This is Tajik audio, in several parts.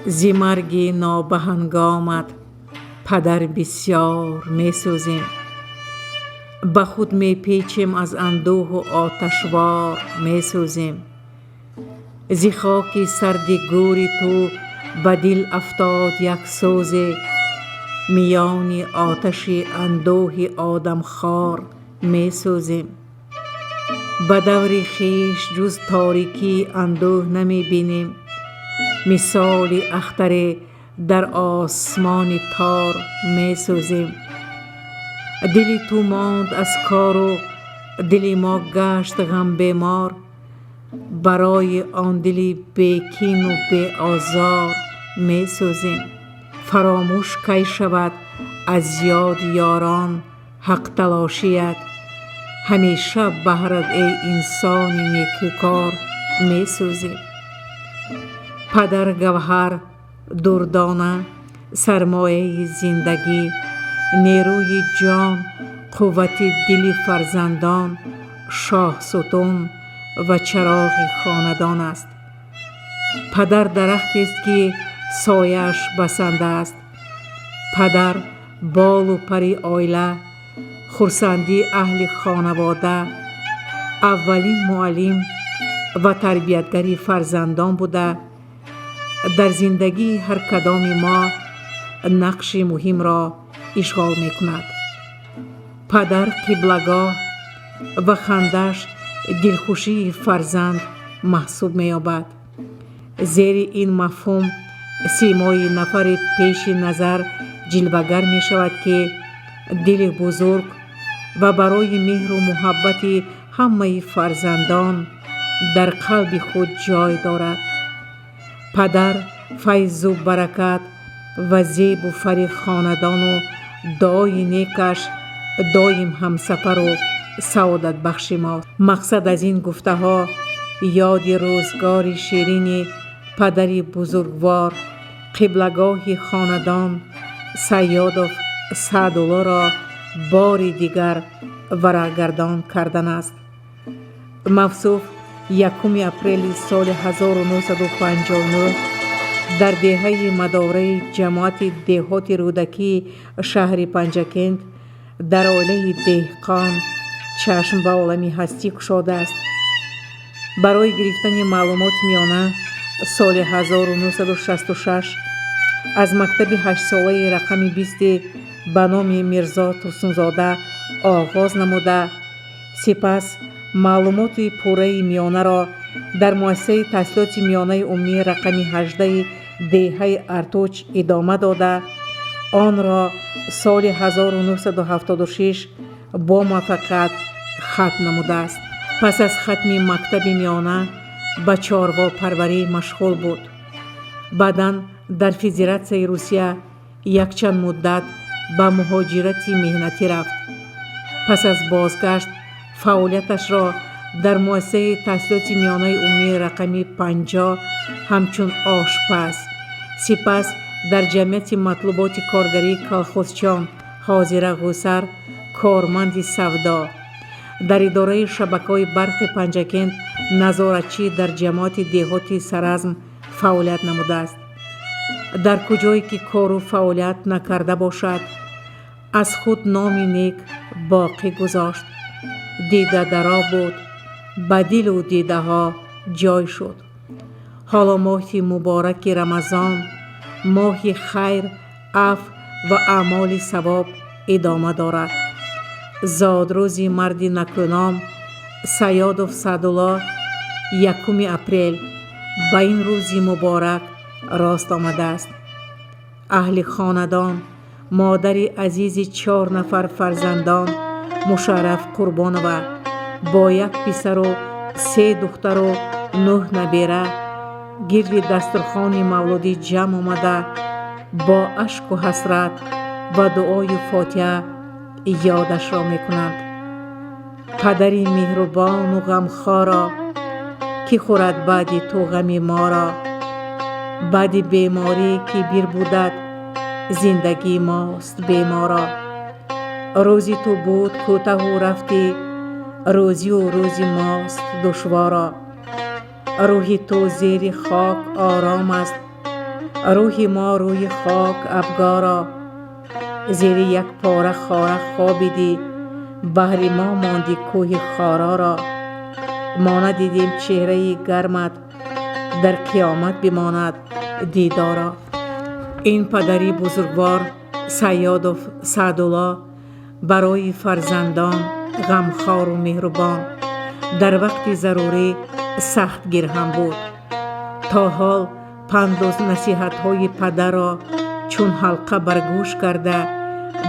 Зи марги нобаҳангомат, падар, бисёр месӯзем, ба худ мепечем, аз андӯҳу оташвор месӯзем. Зи хоки сарди гӯри ту ба дил афтод як сӯзе, миёни оташи андӯҳи одамхор месӯзем. Ба даври хеш ҷуз торикии андӯҳ намебинем, мисоли ахтаре дар осмони тор месӯзем. Дили ту монд аз кору дили мо гашт ғамбемор, барои он дили бекину беозор месӯзем. Фаромӯш кай шавад аз ёди ёрон ҳақталошият? Ҳамеша баҳрат, эй инсони некӯкор, месӯзем. Падар гавҳар, дурдона, сармояи зиндагӣ, нерӯи ҷон, қуввати дили фарзандон, шоҳсутун ва чароғи хонадон аст. Падар дарахтест, ки сояаш басанда аст. Падар болу пари оила, хурсандии аҳли хонавода, аввалин муаллим ва тарбиятгари фарзандон буда, дар зиндагии ҳар кадоми мо нақши муҳимро ишғол мекунад. Падар қиблагоҳ ва хандааш дилхушии фарзанд маҳсуб меёбад. Зери ин мафҳум симои нафаре пеши назар ҷилвагар мешавад, ки дили бузург ва барои меҳру муҳаббати ҳамаи фарзандон дар қалби худ ҷой дорад. Падар файзу баракат ва зебу фари хонадону дуои некаш доим ҳамсафару саодатбахши мост. Мақсад аз ин гуфтаҳо ёди рӯзгори ширини падари бузургвор, қиблагоҳи хонадон, Саёдов Саъдуллоро бори дигар варақгардон кардан аст. Мавсуф 1 апрели соли 1959 дар деҳаи Мадораи ҷамоати деҳоти Рӯдакии шаҳри Панҷакент дар оилаи деҳқон чашм ба олами ҳастӣ кушодааст. Барои гирифтани маълумоти миёна соли 1966 аз мактаби ҳаштсолаи рақами 20-и ба номи Мирзо Турсунзода оғоз намуда, сипас маълумоти пурраи миёнаро дар муассисаи таҳсилоти миёнаи умумии рақами 18-и деҳаи Артуч идома дода, онро соли 1976 бо муваффақият хатм намудааст. Пас аз хатми мактаби миёна ба чорвопарварӣ машғул буд. Баъдан дар Федератсияи Русия якчанд муддат ба муҳоҷирати меҳнатӣ рафт. Пас аз бозгашт фаъолияташро дар муассисаи таҳсилоти миёнаи умумии рақами 50 ҳамчун ошпаз, сипас дар ҷамъияти матлуботи коргарии колхозчиён, ҳозира Ғусар, корманди савдо, дар идораи шабакаҳои барқи Панҷакент назоратчӣ, дар ҷамоати деҳоти Саразм фаъолият намудааст. Дар куҷое ки кору фаъолият накарда бошад, аз худ номи нек боқӣ гузошт. Дидадаро буд, ба дилу дидаҳо ҷой шуд. Ҳоло моҳи мубораки Рамазон, моҳи хайр, афв ва аъмоли савоб идома дорад. Зодрӯзи марди накӯном Саёдов Саъдулло 1 апрел ба ин рӯзи муборак рост омадааст. Аҳли хонадон, модари азизи чор нафар фарзандон Мушарраф Қурбонова бо як писару се духтару нӯҳ набера гирди дастурхони мавлудӣ ҷамъ омада, бо ашку ҳасрат ва дуою фотиҳа ёдашро мекунанд. Падари меҳрубону ғамхоро кӣ хӯрад баъди ту ғами моро? Баъди беморӣ, ки бирбудат, зиндагӣ мост беморо. Рӯзи ту буд кӯтаҳу рафтӣ, рӯзию рӯзи мост душворо. Рӯҳи ту зери хок ором аст. Рӯҳи мо рӯи хок абгоро, зери як пора хора хобидӣ, баҳри мо монди кӯҳи хороро. Мо надидем чеҳраи гармат, дар қиёмат бимонад дидоро. Ин падари бузургвор Сайёдов Саъдулло барои фарзандон ғамхору меҳрубон, дар вақти зарурӣ сахтгир ҳам буд. То ҳол панду насиҳатҳои падарро чун ҳалқа бар гӯш карда,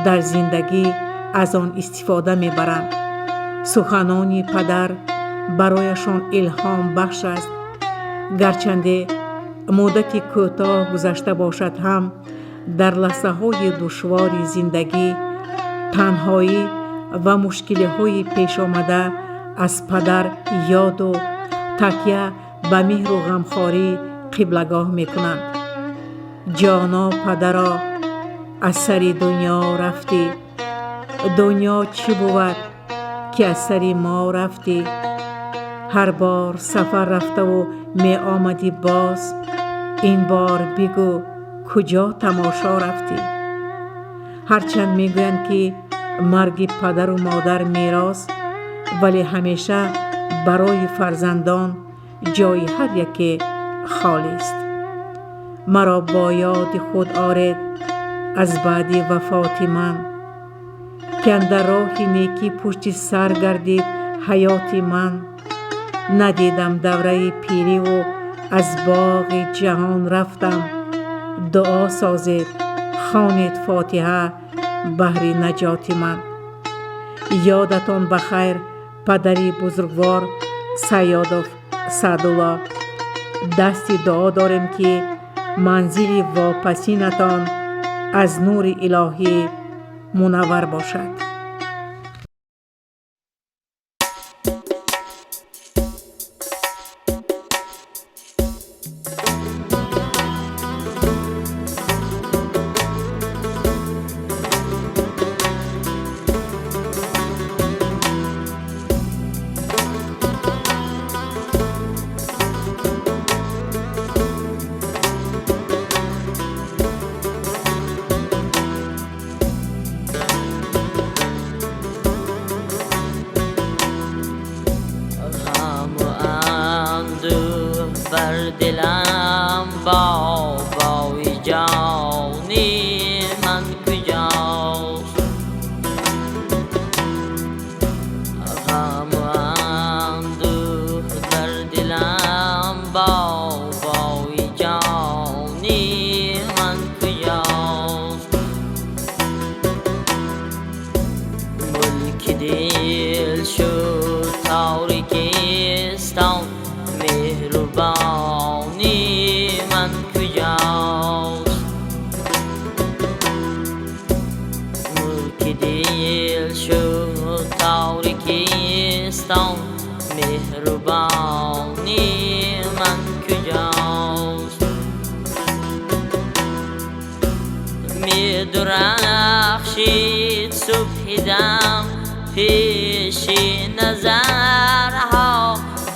дар зиндагӣ аз он истифода мебаранд. Суханони падар барояшон илҳомбахш аст. Гарчанде муддати кӯтоҳ гузашта бошад ҳам, дар лаҳзаҳои душвори зиндагӣ, танҳоӣ ва мушкилиҳои пешомада аз падар ёду такя ба меҳру ғамхорӣ қиблагоҳ мекунанд. Ҷоно падаро, аз сари дунё рафтӣ, дунё чӣ бувад, ки аз сари мо рафтӣ? Ҳар бор сафар рафтаву меомадӣ боз, ин бор бигӯ, куҷо тамошо рафтӣ? Ҳарчанд мегӯянд, ки марги падару модар мерос, вале ҳамеша барои фарзандон ҷои ҳар яке холист. Маро бо ёди худ оред аз баъди вафоти ман, ки андар роҳи некӣ пушти сар гардид ҳаёти ман. Надидам давраи пириву аз боғи ҷаҳон рафтам. Дуо созед, хонед фотиҳа баҳри наҷоти ман. Ёдатон ба хайр, падари бузургвор Сайёдов Саъдулло. Дасти дуо дорем, ки манзили вопасинатон аз нури илоҳӣ мунаввар бошад. Ғаму андӯҳ бар дилам, бобои ҷони ман куҷост? Ғаму андӯҳ дар дилам, бобои ҷони ман куҷост? Мулки дил шуд торикистон, меҳрубони ман куҷост? Мулки дил шуд торикистон, меҳрубони ман куҷост? Медурахшид субҳидам пеши назарҳо,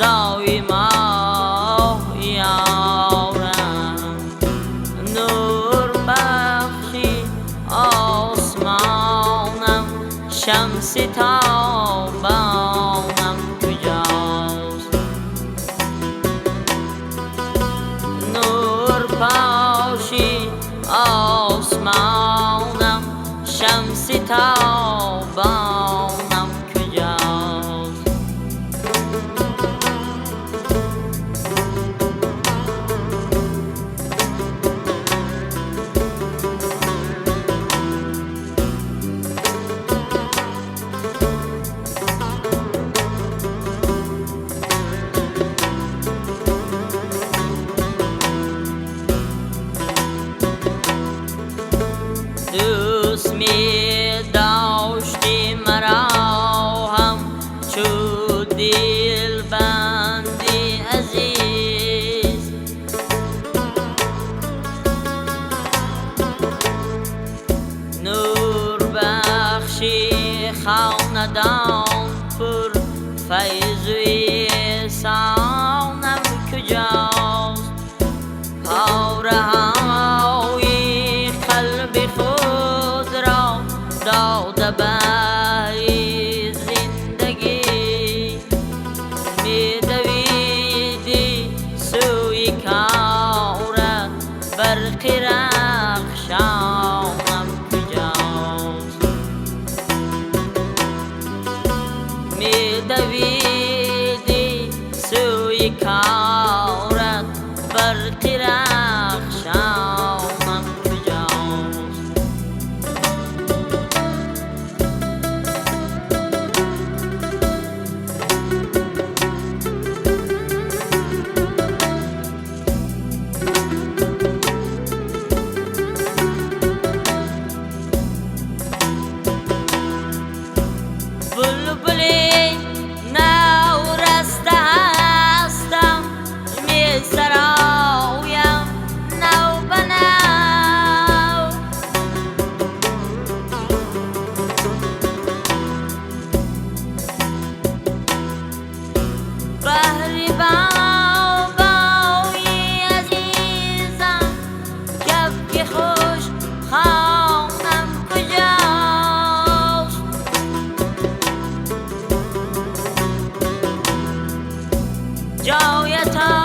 доимо ёрам. Нур бахши осмонам, шамси тобонам куҷост? Нур поши осмонам, шамси тобонам куҷост? Бекорат барқи рахшонам куҷост? Булбули навраста ҳастам, месароям нав ба нав. Баҳри бобои азизам кафки хуш хонам куҷост? Ҷоятон